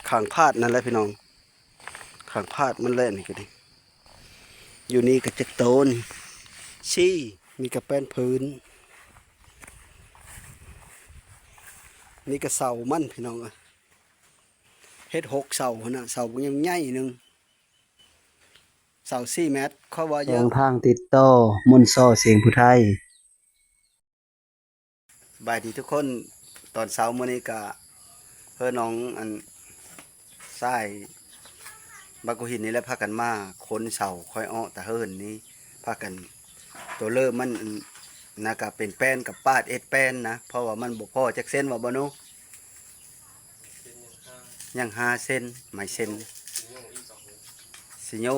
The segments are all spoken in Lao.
ຂ້າງພາດນັ້ນແຫຼະພີ່ນ້ອງ ຂ້າງພາດມັນແຫຼະ ນີ້ກໍດີ. ຢູ່ນີ້ກໍຈັກໂຕນີ້ ສີ່ ນີ້ກໍແປ້ນພື້ນ ນີ້ກໍເສົາມັນພີ່ນ້ອງເອີຍ ເຮັດຫົກເສົາຫັ້ນນະ ເສົາຍັງໃຫຍ່ໜຶ່ງ ເສົາສີ່ແມັດ ເຂົາວ່າເຢີະ ແຂວງທາງຕິດຕໍ່ ມົນຊໍ ສຽງຜູ້ໄທ. ສະບາຍດີທຸກຄົນ ຕອນເຊົ້າມື້ນີ້ກະເຮີນ້ອງອັນຊາຍບັກກຸຫີນນີ້ແຫຼະ ພາກັນມາຂົນເສົາ ຄ່ອຍເອາະຕາເຮີນນີ້ ພາກັນ ໂຕເລີມັນອັນນະກະເປັນແປ້ນ ກະປາດເອັດແປ້ນນະ ເພາະວ່າມັນບໍ່ພໍຈັກເສັ້ນວ່າບໍ່ໜູ? ຍັງຫ້າເສັ້ນ ໄມ້ເສັ້ນ ຊິໂຍ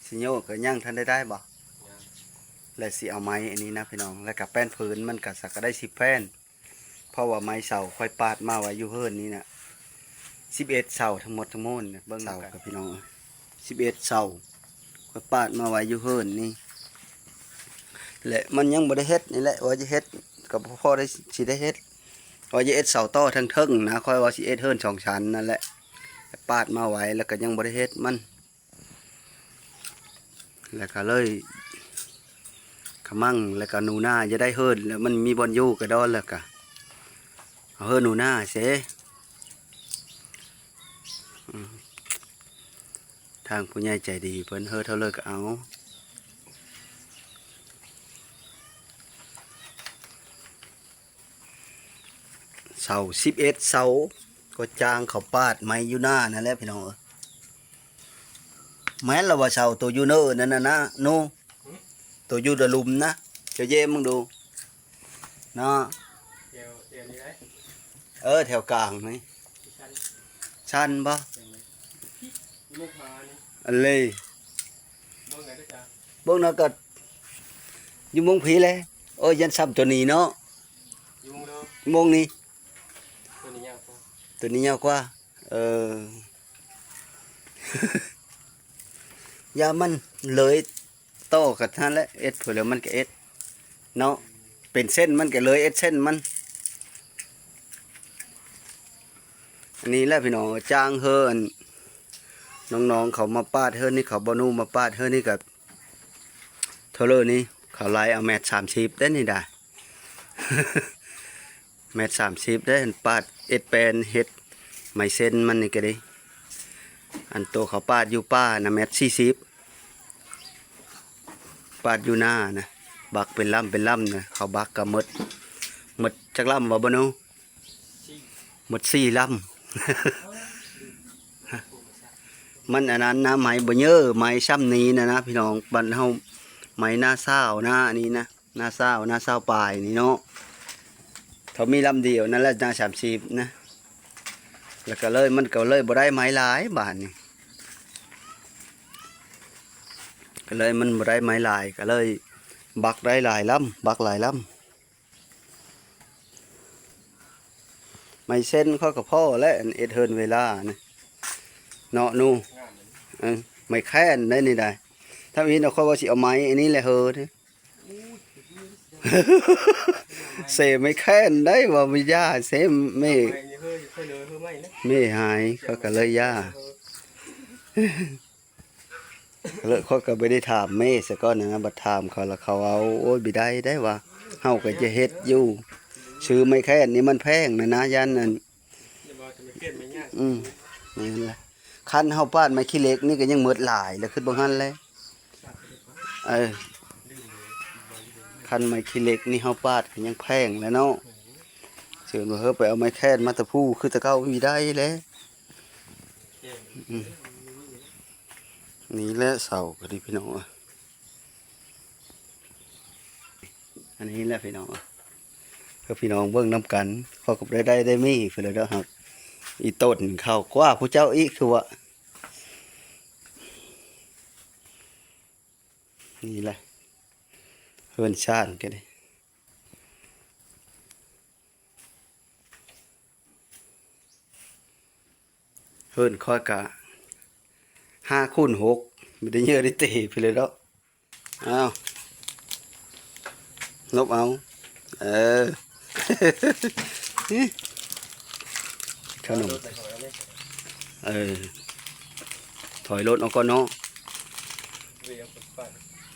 ຊິໂຍກໍຍັງທັນໄດ້ໄດ້ບໍ່? ແລະຊິເອົາໄມ້ອັນນີ້ນະພີ່ນ້ອງ ແລະກະແປ້ນພື້ນມັນກະສັກກະໄດ້ສິບແຜ່ນ ເພາະວ່າໄມ້ເສົາຂ້ອຍປາດມາໄວ້ຢູ່ເຮືອນນີ້ນະ ສິບເອັດເສົາທັງໝົດທັງມວນ ເບິ່ງເສົາກັບພີ່ນ້ອງເອີຍ ສິບເອັດເສົາ ຂ້ອຍປາດມາໄວ້ຢູ່ເຮືອນນີ້ ແລະມັນຍັງບໍ່ໄດ້ເຮັດນີ້ແຫຼະ ວ່າຈະເຮັດ ກໍບໍ່ພໍໄດ້ ຊິໄດ້ເຮັດ ວ່າຈະເຮັດເສົາຕໍ່ທາງເທິງນະ ຂ້ອຍວ່າຊິເຮັດເຮືອນສອງຊັ້ນນັ້ນແຫຼະ ປາດມາໄວ້ ແລ້ວກໍຍັງບໍ່ໄດ້ເຮັດມັນ ແລ້ວກໍເລີຍຂະມັງ ແລ້ວກໍໜູນາຈະໄດ້ເຮືອນ ແລ້ວມັນມີບ່ອນຢູ່ກະດອນ ແລ້ວກໍເອົາເຮືອນໜູນາເສ ອືມ ທາງຜູ້ໃຫຍ່ໃຈດີເພິ່ນເຮີເທົ່າເລີກກໍເອົາ ເສົາສິບເອັດເສົາ ກໍຈ້າງເຂົາປາດໄມ້ຢູ່ໜ້ານັ້ນແຫຼະພີ່ນ້ອງເອີຍ ແມ່ນລະວ່າເສົາໂຕຢູ່ເນີນນັ້ນນະ ໂນ ໂຕຢູ່ດະລຸ່ມນະ ເຈົ້າເຢ້ມເບິ່ງດູເນາະ ແຖວ ແຖວນີ້ໄດ໋ ເອີ ແຖວກາງນີ້ ຊັ້ນ ຊັ້ນບໍ່? ແມ່ນ ຢູ່ມຸມຜານີ້ ອັນເລີຍ ເບິ່ງໄດ້ເດີຈ້າ ເບິ່ງນະກໍຢູ່ມຸມພີແຫຼະ ໂອ້ຍ ຢ້ານຊ້ຳໂຕນີ້ເນາະ ຢູ່ມຸມເດີ ມຸມນີ້ ໂຕນີ້ຍາວກວ່າ ໂຕນີ້ຍາວກວ່າ ເອີ ຢ່າມັນເລີຍ ຕໍ່ກັນຫັ້ນແຫຼະ ເອັດເພິ່ນແລ້ວມັນກໍເອັດເນາະ ເປັນເສັ້ນມັນກໍເລີຍເອັດເສັ້ນມັນ ອັນນີ້ແຫຼະພີ່ນ້ອງ ຈ້າງເຮີ ອັນ ນ້ອງໆເຂົາມາປາດເຮືອນນີ້ ເຂົາບໍ່ໜູມາປາດເຮືອນນີ້ກໍ ເທົ່າເລີນີ້ ເຂົາໄລ່ເອົາແມັດສາມສິບເດ້ນີ້ດາ ແມັດສາມສິບເດ້ ປາດເອັດແປ້ນເຮັດໄມ້ເສັ້ນມັນນີ້ກໍດີ ອັນໂຕເຂົາປາດຢູ່ປ່ານະແມັດສີ່ສິບ ປາດຢູ່ນານະ ບັກເປັນລຳເປັນລຳນະ ເຂົາບັກກໍໝົດ ໝົດຈັກລຳວ່າບໍ່ໜູ? ໝົດສີ່ລຳ ມັນອັນນັ້ນນະ ໄມ້ບໍ່ເຍີ້ ໄມ້ຊ່ຳນີ້ນະນະ ພີ່ນ້ອງ ບ້ານເຮົາໄມ້ໜ້າຊາວນະ ອັນນີ້ນະ ໜ້າຊາວ ໜ້າຊາວປາຍນີ້ເນາະ ເຂົາມີລຳດຽວນັ້ນແຫຼະ ໜ້າສາມສິບນະ ແລ້ວກໍເລີຍ ມັນກໍເລີຍບໍ່ໄດ້ໄມ້ຫຼາຍບາດນີ້ ກໍເລີຍມັນບໍ່ໄດ້ໄມ້ຫຼາຍ ກໍເລີຍບັກໄດ້ຫຼາຍລຳ ບັກຫຼາຍລຳ ໄມ້ເສັ້ນຂ້ອຍກໍພໍແຫຼະ ອັນເຮັດເຮືອນເວລານະ ເນາະໜູ ເອີ ໄມ້ແຄ້ນໄດ໋ນີ້ໄດ໋ ທຳອິດເຮົາ ຂ້ອຍວ່າຊິເອົາໄມ້ອັນນີ້ແຫຼະເຮີ ເສໄມ້ແຄ້ນໄດ້ວ່າບໍ່ຢ່າເສແມ່ ແມ່ຫາຍ ຂ້ອຍກໍເລີຍຢ່າ ເລີຍ ຂ້ອຍກໍບໍ່ໄດ້ຖາມແມ່ຊະກ່ອນນະ ບັດຖາມເຂົາລະເຂົາເອົາ ໂອ້ຍ ບໍ່ໄດ້ໄດ໋ວ່າ ເຮົາກໍຈະເຮັດຢູ່ ຊື້ໄມ້ແຄ້ນນີ້ມັນແພງນະນະ ຢ້ານອັນ ອືມ ແມ່ນລະ ຄັນເຮົາປາດໄມ້ຂີ້ເຫຼັກນີ້ກໍຍັງໝົດຫຼາຍລະ ຄິດເບິ່ງຫັ້ນແຫຼະ ເອີ ຄັນໄມ້ຂີ້ເຫຼັກນີ້ເຮົາປາດກໍຍັງແພງແຫຼະເນາະ ເຊີນວ່າເຮີໄປເອົາໄມ້ແຄ້ນມາແຕ່ພູຄືແຕ່ເກົ່າບໍ່ໄດ້ແຫຼະ ອືມ ນີ້ແຫຼະເສົາກໍດີພີ່ນ້ອງເອີຍ ອັນນີ້ແຫຼະພີ່ນ້ອງເອີຍ ເພື່ອພີ່ນ້ອງເບິ່ງນຳກັນ ເຂົາກໍບໍ່ໄດ້ໄດ້ໄດ້ມີເພິ່ນແລ້ວດອກ ອີ່ຕົ້ນເຂົາກວ່າຜູ້ເຈົ້າອີກຄືວ່າ ນີ້ແຫຼະ ເຮືອນຊານກໍໄດ້ ເຮືອນຂ້ອຍກະຫ້າຄູນຫົກ ບໍ່ໄດ້ເຍີໄດ້ເຕະໄປເລີຍເນາະ ອ້າວ ຫຼົບເອົາ ເອີ ເອີ ຂະໜົມ ເອີ ຖອຍລົດອອກກ່ອນເນາະ.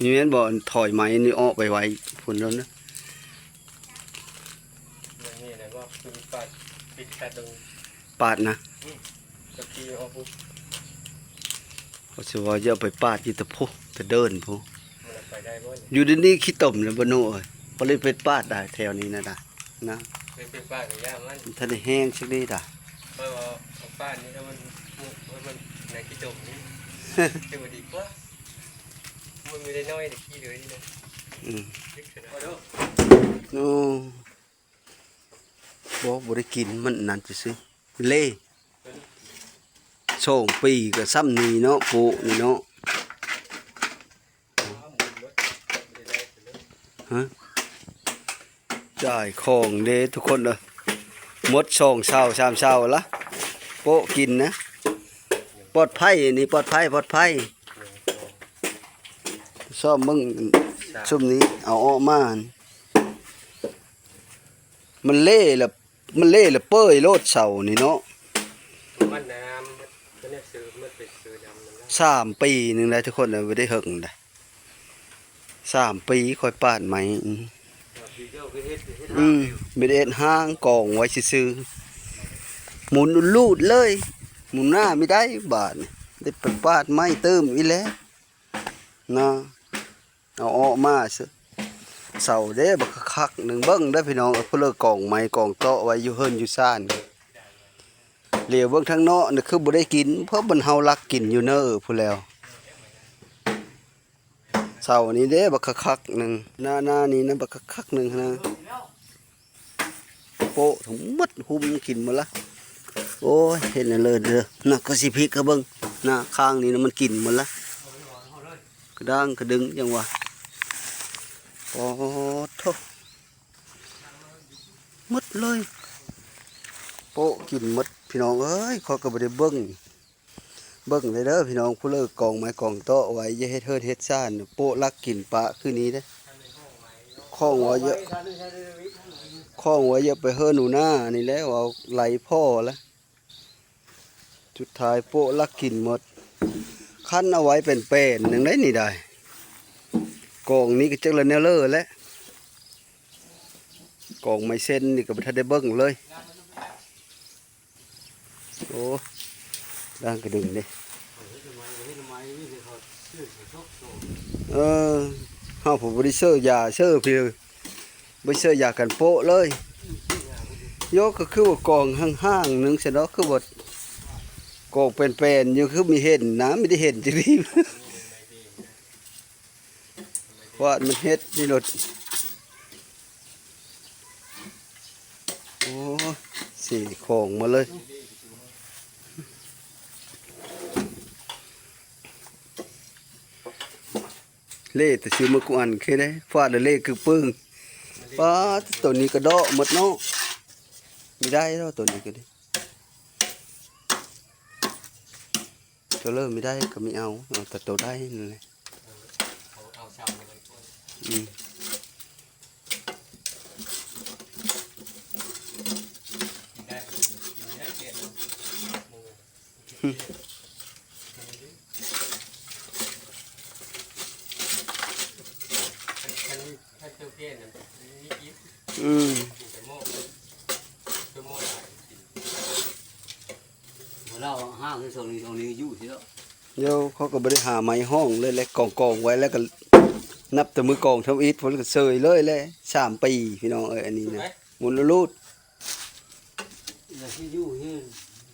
ນີ້ແມ່ນບໍ່? ອັນຖອຍໄມ້ນີ້ອອກໄວໆພຸ້ນໂລດນະ. ປາດນະ ເຂົາຊິວ່າຢ່າໄປປາດຢູ່ແຕ່ພຸ້ນ ແຕ່ເດີ່ນພຸ້ນ. ຢູ່ດີໆຂີ້ຕົມແລ້ວບໍ່ໜູເອີຍ. ບໍ່ໄດ້ໄປປາດໄດ້ແຖວນີ້ນະດາ ນະ ໄປປາດກໍຢ່າມັນ ມັນທັນໄດ້ແຫ້ງຈັກເດດາ. ຂ້ອຍວ່າເອົາປາດນີ້ ໃຫ້ມັນ ໃຫ້ມັນໃນຂີ້ຕົມນີ້ ຈະບໍ່ດີກວ່າ? ມັນມີໄດ້ໜ້ອຍເດ ຂີ້ເລີຍນີ້ນະ. ອືມ ໂອ້ ບໍ່ ບໍ່ໄດ້ກິນ ມັນອັນນັ້ນຊື່ໆ ເລ. ສອງປີກໍຊ່ຳນີ້ເນາະ ໂປະນີ້ເນາະ. ຮະ ຈ່າຍຂອງເດ້ທຸກຄົນເອີຍ. ໝົດສອງເສົາສາມເສົາລະ ໂປະກິນນະ. ປອດໄພ ອັນນີ້ປອດໄພ ປອດໄພ. ຊອມເບິ່ງຊຸມນີ້ ເອົາອອກມາ ມັນເລລະ ມັນເລລະເປີຍໂລດເສົານີ້ເນາະ. ມັນນະ ມັນເປັນເສືອ ມັນເປັນເສືອດຳນັ້ນນະ. ສາມປີໜຶ່ງໄດ໋ທຸກຄົນເອີຍ ບໍ່ໄດ້ເຫິງໄດ໋. ສາມປີຂ້ອຍປາດໄມ້. ອືມ ອືມ ມີແຕ່ເຮັດຫ້າງກອງໄວ້ຊື່ໆ ໝູນລູດເລີຍ. ໝູນໜ້າມີໄດ້ບາດນີ້ ໄດ້ໄປປາດໄມ້ຕື່ມອີກແລ້ວນະ. ເອົາອອກມາຊະ ເສົາເດ້ບັກຄັກໆໜຶ່ງ. ເບິ່ງເດີພີ່ນ້ອງ ຜູ້ເລີກກອງໄມ້ກອງເຕາະໄວ້ຢູ່ເຮືອນຢູ່ຊານ. ຫຼຽວເບິ່ງທາງເນາະນີ້ຄືບໍ່ໄດ້ກິນ ເພາະມັນເຮົາລັກກິນຢູ່ເນີພຸ້ນແລ້ວ. ເສົານີ້ເດ້ບັກຄັກໆໜຶ່ງ ໜ້າ ໜ້ານີ້ນະ ບັກຄັກໆໜຶ່ງຫັ້ນນະ. ໂປະທັງໝົດ ຫຸ້ມກິນໝົດລະ. ໂອ້ຍ ເຮັດແນວເລີເດີ ນະ ກໍຊິພິກໃຫ້ເບິ່ງ ນະ ຂ້າງນີ້ນະ ມັນກິນໝົດລະ ກະດ້າງກະດຶງຫຍັງວະ. ປາດໂທ້ ໝົດເລີຍ ໂປະກິນໝົດພີ່ນ້ອງເອີຍ. ຂ້ອຍກໍບໍ່ໄດ້ເບິ່ງ ເບິ່ງເລີຍເດີພີ່ນ້ອງ ຜູ້ເລີກກອງໄມ້ກອງເຕາະໄວ້ ຢ່າເຮັດເຮືອນເຮັດຊານ ໂປະລັກກິນປະຄືນີ້ເດ້. ຂອງວ່າຢ່າ ຂອງວ່າຢ່າໄປເຮີໜູໜານີ້ແຫຼະ ເວົ້າໄຫຼພໍລະ. ສຸດທ້າຍໂປະລັກກິນໝົດ ຄັນເອົາໄວ້ແປນໆໜຶ່ງໄດ໋ນີ້ໄດ໋. ກອງນີ້ກໍຈັກລະແນວເລີແຫຼະ ກອງໄມ້ເສັ້ນນີ້ກໍບໍ່ທັນໄດ້ເບິ່ງເລີຍ. ໂອ້ ດ້າງກະດຶງເດ້. ເອີ ເຮົາຜູ້ບໍລິເຊີຢາເຊີພີ່ ບໍ່ເຊີຢາກັນໂປະເລີຍ. ໂຍ ກໍຄືວ່າກອງຫ່າງໆໜຶ່ງຊັ້ນເນາະ ຄືວ່າກອງແປນໆຢູ່ ຄືມີເຫັນນະ ມີແຕ່ເຫັນຈັ່ງຊີ້. ວາດມັນເຮັດນີ້ໂລດ. ໂອ້ ເສຂອງມາເລີຍ ເລແຕ່ຊິມາກູອັນຄືໄດ້ ຟາດແລ້ວເລກຶກປຶ້ງ. ປາດ ໂຕນີ້ກະເດາະໝົດເນາະ ມີໄດ້ແລ້ວໂຕນີ້ກະດີ. ໂຕເລີ່ມມີໄດ້ກໍມີເອົາ ເອົາແຕ່ໂຕໄດ້ນັ້ນແຫຼະ. ເອີ ເອົາ ເອົາຊ້ຳໄວ້ກ່ອນ. ອືມ ກິນໄດ້ ກິນໄດ້ ປ່ຽນ ຄັນ ຄັນ ຄັນໂຕປ່ຽນນະ ມີກິນ. ອືມ ກິນແຕ່ໝໍ້ ໂຕໝໍ້ຫຼາຍກິນ. ບໍ່ລາວຫ້າງໃນຊ່ວງນີ້ ຊ່ວງນີ້ຢູ່ຊິເນາະ. ດຽວເຂົາກໍບໍ່ໄດ້ຫາໄມ້ຫ້ອງເລີຍແຫຼະ ກອງໆໄວ້ ແລ້ວກໍນັບແຕ່ມື້ກອງທຳອິດ ເພິ່ນກໍເຊີຍເລີຍແຫຼະ. ສາມປີພີ່ນ້ອງເອີຍ ອັນນີ້ນະ ໝູນລູດ. ຢ່າຊິຢູ່ເຮືອນ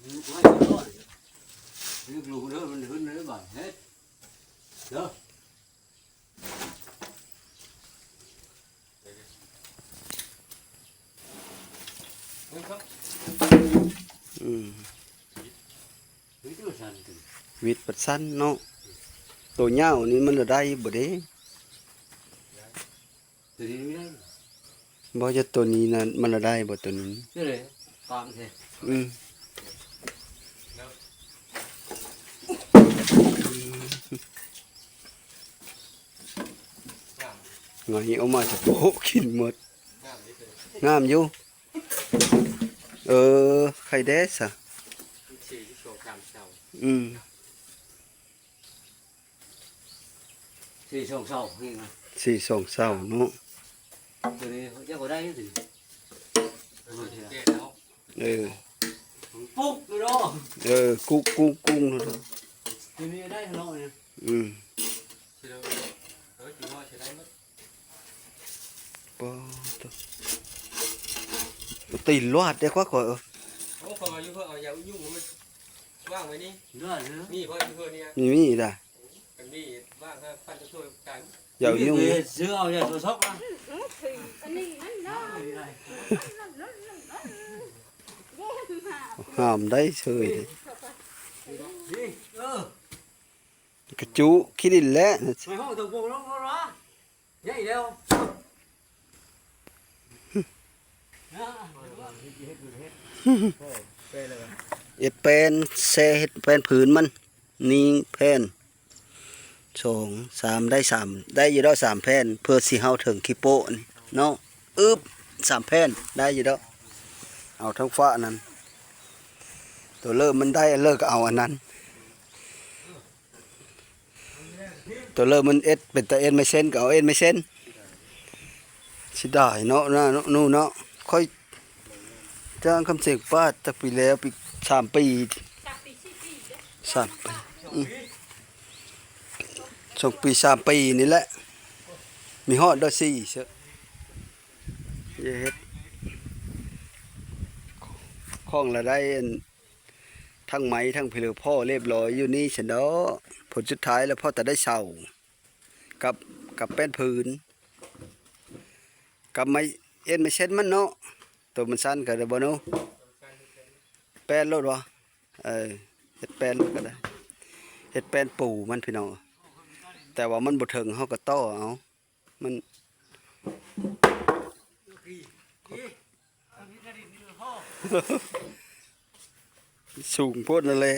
ຢູ່ໄວ້ຕະຫຼອດ ລູກເດີ ມັນຫຶນເດີ ບາດເຮັດເດີ. ອືມ ວິດປະຊັນເນາະ ໂຕຍາວນີ້ມັນລະໄດ້ບໍ່ເດ້? ໂຕນີ້ໄດ້ ບໍ່ ຈະໂຕນີ້ນະ ມັນລະໄດ້ບໍ່ໂຕນີ້? ນີ້ເດ້ ຕາມແທ້. ອືມ ໄງອອກມາຈະໂປະກິນໝົດ. ງາມຢູ່ ເອີ ໄຂ່ແດ່ຊະ. ອືມ ສີ່ສອງເສົານີ້ນະ ສີ່ສອງເສົາເນາະ ໂຕນີ້ຍັງບໍ່ໄດ້ຢູ່ຕິ ເອີ ປຸກເນາະ ເອີ ກຸກກຸກກຸກເນາະ ໂຕນີ້ໄດ້ເນາະ ອືມ ປາດໂທ້ ຕີນລວດເດ້ ຂ້ອຍ ຂ້ອຍ ໂອ້ ຂ້ອຍວ່າຢູ່ເພິ່ນເອົາຢາງຍຸງມາວາງໄວ້ນີ້ ມີບໍ່ຢູ່ເພິ່ນນີ້ ມີ ມີດາ ມັນມີວາງໃຫ້ປັ່ນໂທດກັນ ຢາງຍຸງ ເຮັດເສືອເອົາຢາງໂທຊັອກນະ ອັນນີ້ມັນນອນ ຫ້າມໄດ້ເສີຍເດ້ ນີ້ ເອີ ກະຈຸຂີ້ດິນແຫຼະ ໄປຫ້ອງຕົງໂປງລົງລົງລະ ໃຫຍ່ແລ້ວ ເຮັດແປ້ນ ແຊ່ເຮັດແປ້ນພື້ນມັນ ນີ້ແຜ່ນ ສອງ ສາມ ໄດ້ສາມ ໄດ້ຢູ່ດອກສາມແຜ່ນ ເພື່ອຊິເຮົາເຖິງຂີ້ໂປ້ນີ້ເນາະ ອຶບ ສາມແຜ່ນ ໄດ້ຢູ່ດອກ ເອົາທັງຝານັ້ນ ໂຕເລີ່ມມັນໄດ້ອັນເລີກກໍເອົາອັນນັ້ນ ໂຕເລີ່ມມັນເອັດ ເປັນຕາເອັດໄມ້ເຊັນ ກໍເອົາເອັດໄມ້ເຊັນ ເສຍດາຍເນາະ ນະ ນູ່ເນາະ ຂ້ອຍຈ້າງຄຳເສັງປາດ ຈັກປີແລ້ວ ປີ ສາມປີ ສາມປີ ອືມ ສອງປີ ສາມປີນີ້ແຫຼະ ມີຮອດດອກສີ່ເຊາະ ຢ່າເຮັດ ຂອງລະໄດ້ອັນ ທັງໄມ້ທັງພີເລີພໍລຽບຮ້ອຍຢູ່ນີ້ຊັ້ນດອກ ຜົນສຸດທ້າຍລະພໍແຕ່ໄດ້ເສົາ ກັບ ກັບແປ້ນພື້ນ ກັບໄມ້ ເອັດໄມ້ເຊັນມັນເນາະ ໂຕມັນສັ້ນກໍໄດ້ບໍ່ເນາະ ແປ້ນໂລດວະ ເອີ ເຮັດແປ້ນໂລດກໍໄດ້ ເຮັດແປ້ນປູມັນພີ່ນ້ອງ ແຕ່ວ່າມັນບໍ່ເຖິງ ເຮົາກໍຕໍ່ເອົາ ມັນ ສູງໂພດນັ້ນແຫຼະ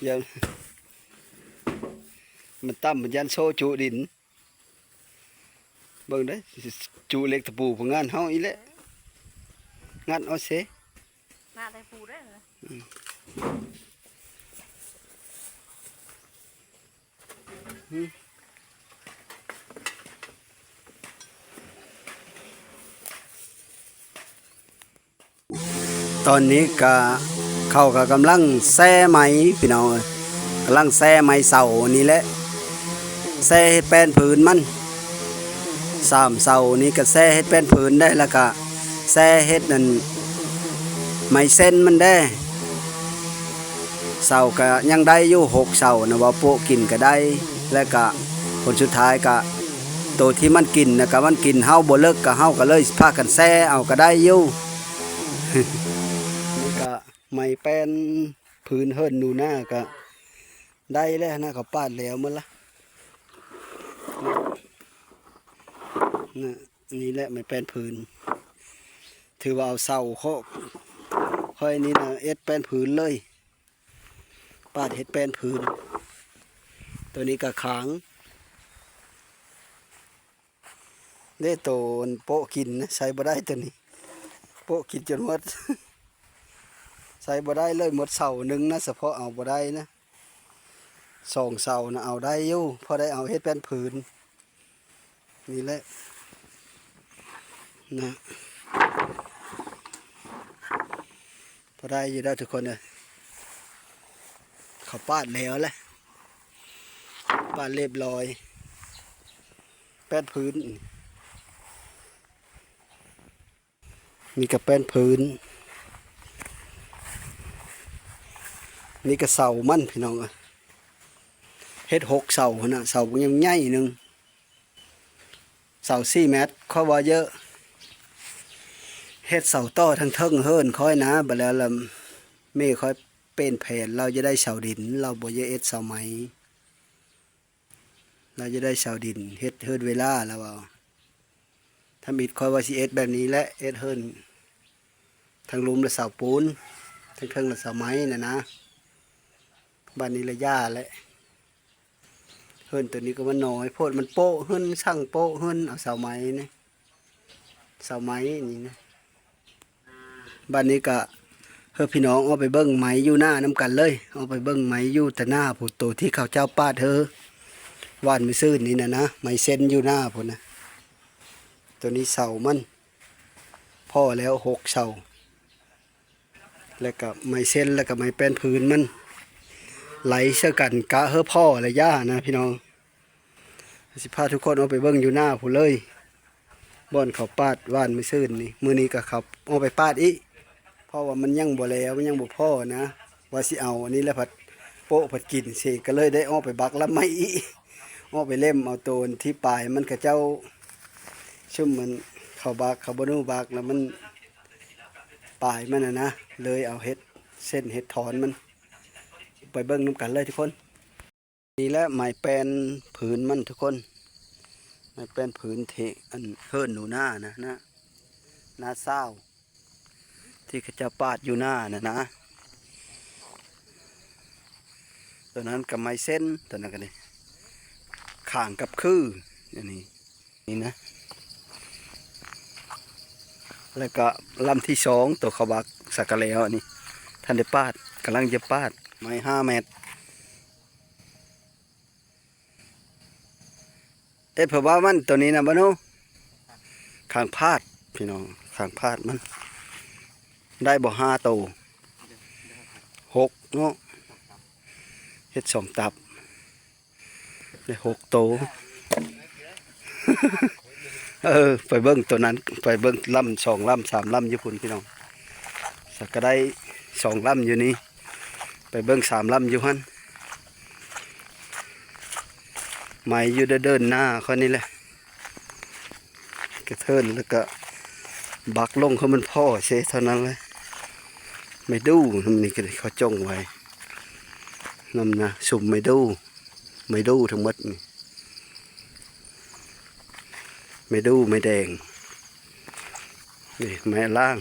ຢ້ານ ມັນຕ່ຳ ມັນຢ້ານໂຊຈຸດິນ ເບິ່ງເດີ້ ຈຸເຫຼັກຕະປູພະງານເຮົາອີກແຫຼະ ງັດເອົາເຊ ໜ້າແຕ່ປູເດີ້ ອືມ ຕອນນີ້ກະ ເຂົາກະກຳລັງແຊ່ໄມ້ພີ່ນ້ອງເອີຍ ກຳລັງແຊ່ໄມ້ເສົານີ້ແຫຼະ ແຊ່ເຮັດແປ້ນພື້ນມັນ ສາມເສົານີ້ກະແຊ່ເຮັດແປ້ນພື້ນໄດ້ ແລ້ວກະແຊ່ເຮັດອັນ ໄມ້ເຊັນມັນແດ່ ເສົາກະຍັງໄດ້ຢູ່ ຫົກເສົານະ ວ່າໂປະກິນກະໄດ້ ແລ້ວກະຜົນສຸດທ້າຍກະ ໂຕທີ່ມັນກິນນະ ກະມັນກິນເຮົາບໍ່ເລິກ ກະເຮົາກະເລີຍພາກັນແຊ່ເອົາກະໄດ້ຢູ່ ນີ້ກະໄມ້ແປ້ນພື້ນເຮືອນໜູນາກະໄດ້ແລ້ວນະ ເຂົາປາດແລ້ວໝົດລະ ນະ ນີ້ແຫຼະໄມ້ແປ້ນພື້ນ ຖືວ່າເອົາເສົາເຄາະ ຂ້ອຍນີ້ນະ ເຮັດແປ້ນພື້ນເລີຍ ປາດເຮັດແປ້ນພື້ນ ໂຕນີ້ກະຄາງ ເດ້ ໂຕໂປະກິນນະ ໃຊ້ບໍ່ໄດ້ໂຕນີ້ ໂປະກິນຈົນໝົດ ໃຊ້ບໍ່ໄດ້ເລີຍ ໝົດເສົາໜຶ່ງນະ ສະເພາະເອົາບໍ່ໄດ້ນະ ສອງເສົານະ ເອົາໄດ້ຢູ່ ພໍໄດ້ເອົາເຮັດແປ້ນພື້ນ ນີ້ແຫຼະ ນະ ພໍໄດ້ຢູ່ດອກທຸກຄົນເອີຍ ເຂົາປາດແລ້ວແຫຼະ ປາດລຽບຮ້ອຍ ແປ້ນພື້ນ ນີ້ກະແປ້ນພື້ນ ນີ້ກະເສົາມັນພີ່ນ້ອງເອີຍ ເຮັດຫົກເສົາຫັ້ນນະ ເສົາຍັງໃຫຍ່ໜຶ່ງ ເສົາສີ່ແມັດ ຂ້ອຍວ່າເຢີະ ເຮັດເສົາຕໍ່ທາງເທິງເຮືອນຂ້ອຍນະ ບາດແລ້ວລະແມ່ຂ້ອຍປ່ຽນແຜນ ລາວຢາກໄດ້ເສົາດິນ ລາວບໍ່ຢາກເຮັດເສົາໄມ້ ລາວຢາກໄດ້ເສົາດິນ ເຮັດເຮືອນເວລາ ລາວເວົ້າ ທຳອິດຂ້ອຍວ່າຊິເຮັດແບບນີ້ແຫຼະ ເຮັດເຮືອນ ທາງລຸ່ມລະເສົາປູນ ທາງເທິງລະເສົາໄມ້ນະນະ ບາດນີ້ລະຢ່າແຫຼະ ເຮືອນໂຕນີ້ກໍມັນນ້ອຍໂພດ ມັນໂປະເຮືອນ ຊ່າງໂປະເຮືອນ ເອົາເສົາໄມ້ນີ້ ເສົາໄມ້ນີ້ນະ ບາດນີ້ກະເຮີພີ່ນ້ອງອອກໄປເບິ່ງໄມ້ຢູ່ນານຳກັນເລີຍ. ອອກໄປເບິ່ງໄມ້ຢູ່ຕາໜ້າພຸ້ນ ໂຕທີ່ເຂົາເຈົ້າປາດເຮີຫວ່ານມື້ຊືນນີ້ນະນະ, ໄມ້ເຊັນຢູ່ນາພຸ້ນນະ. ໂຕນີ້ເສົາມັນພໍ້ແລ້ວຫົກເສົາ ແລ້ວກະໄມ້ເຊັນ ແລ້ວກະໄມ້ແປ້ນຜືນມັນໄຫຼໃສ່ກັນ ກະເຮີພໍ້ແລະຢ່ານະພີ່ນ້ອງ. ຊິພາທຸກຄົນອອກໄປເບິ່ງຢູ່ນາພຸ້ນເລີຍ ບ່ອນເຂົາປາດຫວ່ານມື້ຊືນນີ້. ມື້ນີ້ກໍເຂົາອອກໄປປາດອີກ ເພາະວ່າມັນຍັງບໍ່ແລ້ວ ມັນຍັງບໍ່ພໍນະ. ວ່າຊິເອົາອັນນີ້ແຫຼະ ພັດໂປະພັດກິນເສ ກໍເລີຍໄດ້ອອກໄປບັກລຳໃໝ່ອີກ ອອກໄປເລັມເອົາໂຕນທີ່ປາຍມັນ ເຂົາເຈົ້າ ຊຸມມັນເຂົາບັກ ເຂົາບໍ່ຮູ້ບັກ ແລ້ວມັນປາຍມັນນະນະ ເລີຍເອົາເຮັດເສັ້ນເຮັດຖອນມັນ. ໄປເບິ່ງນຳກັນເລີຍທຸກຄົນ. ນີ້ແຫຼະໄມ້ແປ້ນຜືນມັນທຸກຄົນ ໄມ້ແປ້ນຜືນທີ່ອັນເຮືອນໜູນານະ ນາ ນາຊາວ ທີ່ເຂົາເຈົ້າປາດຢູ່ນານະນະ. ຕົວນັ້ນກໍໄມ້ເຊັນ ຕົວນັ້ນກໍນີ້ ຂ້າງກັບຄື ອັນນີ້ ນີ້ນະ. ແລ້ວກໍລຳທີສອງ ຕົວເຂົາບັກສັກກະແຫຼວ ອັນນີ້ ທັນໄດ້ປາດ ກຳລັງຈະປາດ ໄມ້ຫ້າແມັດ. ເອັດເພິ່ນວ່າມັນໂຕນີ້ນະບໍ່ໂນ ຂ້າງພາດພີ່ນ້ອງ ຂ້າງພາດມັນໄດ້ບໍ່ ຫ້າໂຕ ຫົກເນາະ ເຮັດສອງຕັບ ໄດ້ຫົກໂຕ. ເອີ ໄປເບິ່ງໂຕນັ້ນ ໄປເບິ່ງລຳ ສອງລຳ ສາມລຳຢູ່ພຸ້ນພີ່ນ້ອງ. ສັກກະໄດ້ສອງລຳຢູ່ນີ້ ໄປເບິ່ງສາມລຳຢູ່ຫັ້ນ. ໄມ້ຢູ່ເດີ່ນໆໜ້າຂ້ອຍນີ້ແຫຼະ ກະເທີນແລ້ວກະບັກລົງ ຄືມັນພໍ້ເຊເທົ່ານັ້ນແຫຼະ. ໄມ້ດູ່ນຳນີ້ກະເຂົາຈົ່ງໄວ້ນຳນະ ຊຸມໄມ້ດູ່ ໄມ້ດູ່ທັງໝົດນີ້ ໄມ້ດູ່ ໄມ້ແດງ ນີ້ໄມ້ລາງ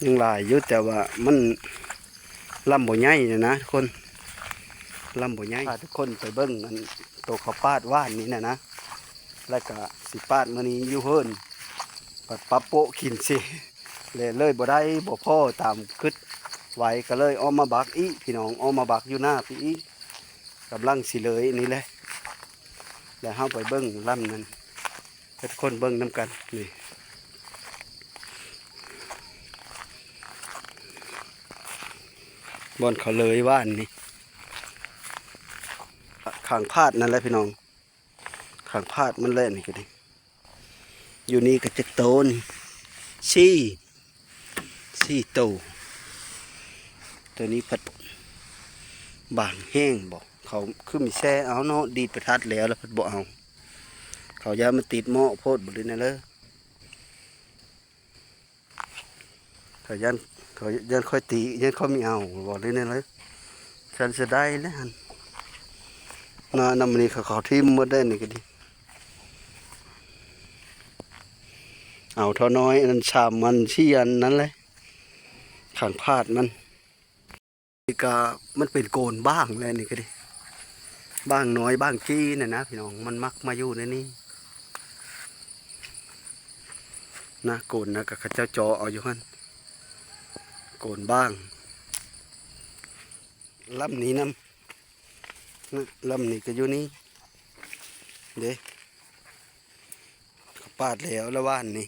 ຍັງຫຼາຍຢູ່ ແຕ່ວ່າມັນລຳບໍ່ໃຫຍ່ນະນະທຸກຄົນ ລຳບໍ່ໃຫຍ່. ພາທຸກຄົນໄປເບິ່ງອັນໂຕເຂົາປາດຫວ່ານນີ້ນະນະ ແລ້ວກະຊິປາດມື້ນີ້ຢູ່ເຮືອນ ພັດປັບໂປະກິນຊິ ແລະເລີຍບໍ່ໄດ້ ບໍ່ພໍ້ຕາມຄິດໄວ້ ກະເລີຍອອກມາບັກອີກພີ່ນ້ອງ ອອກມາບັກຢູ່ໜ້າພີ້ອີກ. ກຳລັງຊິເລີຍນີ້ແຫຼະ ແລ້ວເຮົາໄປເບິ່ງລຳນັ້ນ ໃຫ້ທຸກຄົນເບິ່ງນຳກັນ. ນີ້ ບ່ອນເຂົາເລີຍຫວ່ານນີ້ ຂ້າງພາດນັ້ນແຫຼະພີ່ນ້ອງ ຂ້າງພາດມັນແຫຼະ ນີ້ກະດີ. ຢູ່ນີ້ກະຈັກໂຕນີ້ ສີ່ ສີ່ໂຕ. ໂຕນີ້ພັດບາງແຮງບໍ ເຂົາຄືມີແຊ່ເອົາເນາະ ດີດປະທັດແລ້ວ ແລ້ວພັດບໍ່ເອົາ ເຂົາຢ້ານມັນຕິດເໝາະໂພດບໍ ຫຼືແນວໃດ. ເຂົາຢ້ານ ເຂົາຢ້ານຂ້ອຍຕີ ຢ້ານຂ້ອຍມີເອົາບໍ ຫຼືແນວໃດ. ຊັ້ນເສຍດາຍແຫຼະຫັ້ນ ນານຳນີ້ເຂົາ ເຂົາຖິ້ມໝົດແລ້ວນີ້ກະດີ. ເອົາທໍ່ນ້ອຍອັນນັ້ນ ສາມອັນ ສີ່ອັນນັ້ນແຫຼະ ຂ້າງພາດມັນ. ນີ້ກະມັນເປັນໂກນບ້າງແຫຼະນີ້ກະດີ ບ້າງນ້ອຍບ້າງຈີ່ນະນະພີ່ນ້ອງ ມັນມັກມາຢູ່ໃນນີ້ນະ. ໂກນນະກະເຂົາເຈົ້າເຈາະເອົາຢູ່ຫັ້ນ ໂກນບ້າງ. ລຳນີ້ນຳ ນະ ລຳນີ້ກະຢູ່ນີ້ເດ້ ເຂົາປາດແລ້ວລະຫວ່ານນີ້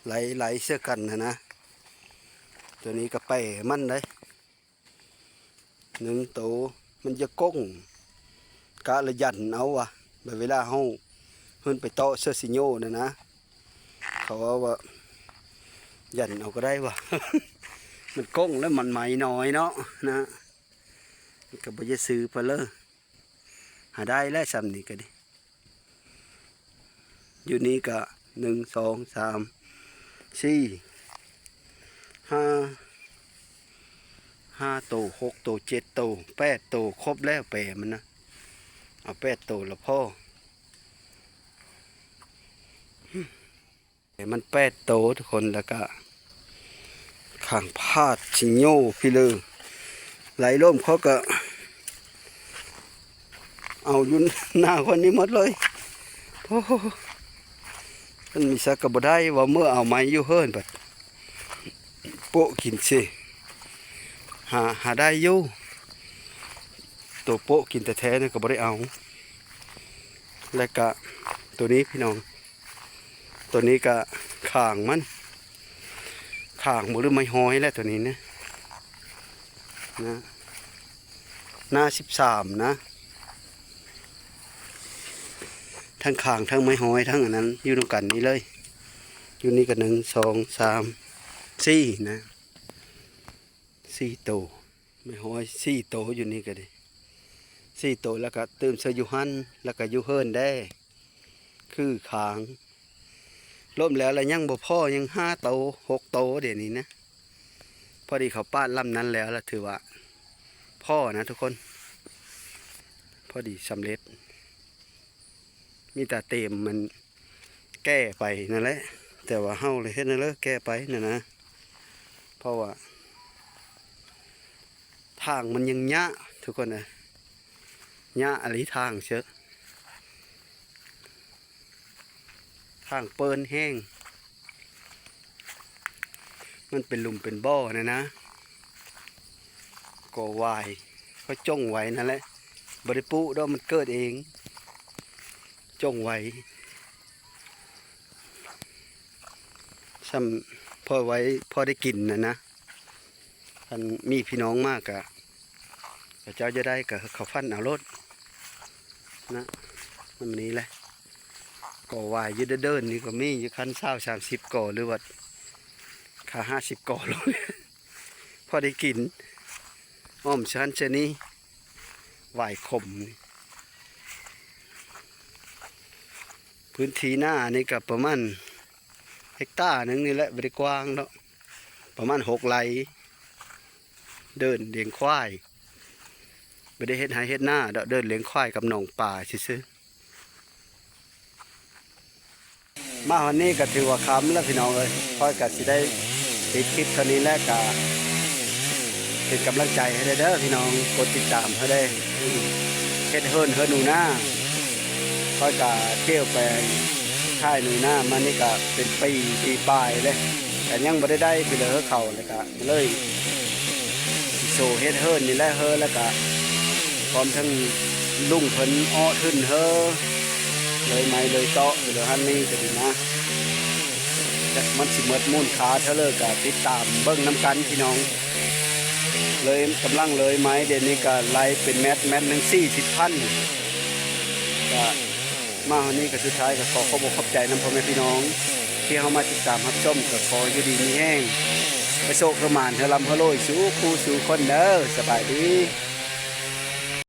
ໄຫຼ ໄຫຼເຊື່ອກັນຫັ້ນນະ. ໂຕນີ້ກະແປມັນໄດ໋ ໜຶ່ງໂຕ ມັນຈະກົ້ງ ກະລະຢັນເອົາວ່າ ແບບເວລາເຮົາເພິ່ນໄປເຕາະເຊື້ອຊິໂຍນະນະ ເຂົາເວົ້າວ່າ ຢັນເອົາກະໄດ້ວ່າ ມັນກົ້ງແລ້ວມັນໄໝນ້ອຍເນາະນະ. ກະບໍ່ຢາກຊື້ເພິ່ນເລີຍ ຫາໄດ້ແລ້ວຊ່ຳນີ້ກະດີ. ຢູ່ນີ້ກະ ໜຶ່ງ ສອງ ສາມ ສີ່ ຫ້າ ຫ້າໂຕ ຫົກໂຕ ເຈັດໂຕ ແປດໂຕ ຄົບແລ້ວແປມັນນະ ເອົາແປດໂຕລະພໍ. ມັນແປດໂຕທຸກຄົນ ແລ້ວກະຂ້າງພາດຊິໂຍພີ້ເລີ ໄຫຼລົມເຂົາກະເອົາຢູ່ໜ້າຄົນນີ້ໝົດເລີຍ. ໂອ້ໂຫ ມັນມີສັກກໍບໍ່ໄດ້ ວ່າເມື່ອເອົາໄມ້ຢູ່ເຮືອນບັດໂປະກິນຊິ ຫາ ຫາໄດ້ຢູ່ ໂຕໂປະກິນແທ້ໆ ນັ້ນກໍບໍ່ໄດ້ເອົາ. ແລ້ວກະໂຕນີ້ພີ່ນ້ອງ ໂຕນີ້ກະຂາງມັນ ຂາງບໍ່ ຫຼືໄມ້ຫ້ອຍແຫຼະໂຕນີ້ນະ ນະ ໜ້າສິບສາມນະ ທັງຂາງ ທັງໄມ້ຫ້ອຍ ທັງອັນນັ້ນ ຢູ່ນຳກັນນີ້ເລີຍ. ຢູ່ນີ້ກໍໜຶ່ງ ສອງ ສາມ ສີ່ນະ ສີ່ໂຕ ໄມ້ຫ້ອຍສີ່ໂຕ ຢູ່ນີ້ກໍດີ ສີ່ໂຕ ແລ້ວກໍຕື່ມໃສ່ຢູ່ຫັ້ນ ແລ້ວກໍຢູ່ເຮືອນແດ່ ຄືຂາງ ລວມແລ້ວລະຍັງບໍ່ພໍ ຍັງຫ້າໂຕ ຫົກໂຕ ດຽວນີ້ນະ. ພໍດີເຂົາປາດລຳນັ້ນແລ້ວລະຖືວ່າພໍນະທຸກຄົນ ພໍດີສຳເລັດ ມີແຕ່ເຕັມມັນ ແກ້ໄປນັ້ນແຫຼະ ແຕ່ວ່າເຮົາລະເຮັດແນວໃດແກ້ໄປນັ້ນນະ ເພາະວ່າທາງມັນຍັງຍະທຸກຄົນເອີຍ ຍະອີ່ຫຼີທາງເຊີ ທາງເປີນແຮງ ມັນເປັນຫຼຸມເປັນບໍ່ນັ້ນນະ ກໍຫວາຍ ເຂົາຈົ່ງໄວ້ນັ້ນແຫຼະ ບໍ່ໄດ້ປຸດອກ ມັນເກີດເອງ ຈົ່ງໄວ້ ຊ່ຳພໍໄວ້ ພໍໄດ້ກິນຫັ້ນນະ. ຄັນມີພີ່ນ້ອງມາກະ ເຂົາເຈົ້າຢາກໄດ້ກະເຂົາຟັນເອົາໂລດນະ ນຳນີ້ແຫຼະ ກໍຫວາຍຢູ່ເດີ່ນໆ ນີ້ກໍມີຢູ່ ຄັນຊາວສາມສິບກໍ ຫຼືວ່າຄາຫ້າສິບກໍໂລດ ພໍໄດ້ກິນ ອ້ອມຊັ້ນຊະນີ້ ຫວາຍຂົມ. ພື້ນທີ່ນານີ້ກໍປະມານເຮັກຕາໜຶ່ງນີ້ແຫຼະ ບໍ່ໄດ້ກວ້າງດອກ ປະມານຫົກໄຮ່ ເດີ່ນລ້ຽງຄວາຍ ບໍ່ໄດ້ເຮັດໄຮ່ເຮັດນາດອກ ເດີ່ນລ້ຽງຄວາຍກັບໜອງປາຊື່ໆ. ມາຮອດນີ້ກໍຖືວ່າຄ່ຳແລ້ວພີ່ນ້ອງເອີຍ ຂ້ອຍກໍຊິໄດ້ປິດຄລິບເທົ່ານີ້ແຫຼະ ກໍເປັນກຳລັງໃຈໃຫ້ແດ່ເດີພີ່ນ້ອງ ກົດຕິດຕາມໃຫ້ແດ່ ເຮັດເຮືອນ ເຮືອນໜູນາ ຂ້ອຍກໍທ່ຽວໄປຖ່າຍໜູນາມານີ້ກໍເປັນປີ ປີປາຍເລີຍ ກໍຍັງບໍ່ໄດ້ໄດ້ ພີ່ນ້ອງເອີຍ ເຂົ້າ ກໍເລີຍຊິໂຊເຮັດເຮືອນນີ້ແຫຼະເຮີ ແລ້ວກະພ້ອມທັງລຸງເພິ່ນເອາະທຶນເຮີ ເລີຍໄມ້ເລີຍເຕາະຢູ່ເລີຍຫັ້ນນີ້ກໍດີນະ ຈັກມັນຊິໝົດມູນຄ່າເທົ່າໃດ ກະຕິດຕາມເບິ່ງນຳກັນພີ່ນ້ອງ ເລີຍກຳລັງເລີຍໄມ້ ດຽວນີ້ກະໄລ່ເປັນແມັດ ແມັດໜຶ່ງສີ່ສິບພັນ ກະ ມາຮອດນີ້ກໍສຸດທ້າຍກໍຂໍຂອບອົກຂອບໃຈນຳພໍ່ແມ່ພີ່ນ້ອງ ທີ່ເຮົາມາຕິດຕາມຮັບຊົມ ກໍຂໍຢູ່ດີມີແຮງ ໃຫ້ໂຊກໃຫ້ໝານ ໃຫ້ລ່ຳໃຫ້ລວຍສູ່ຄູ່ສູ່ຄົນເດີ ສະບາຍດີ.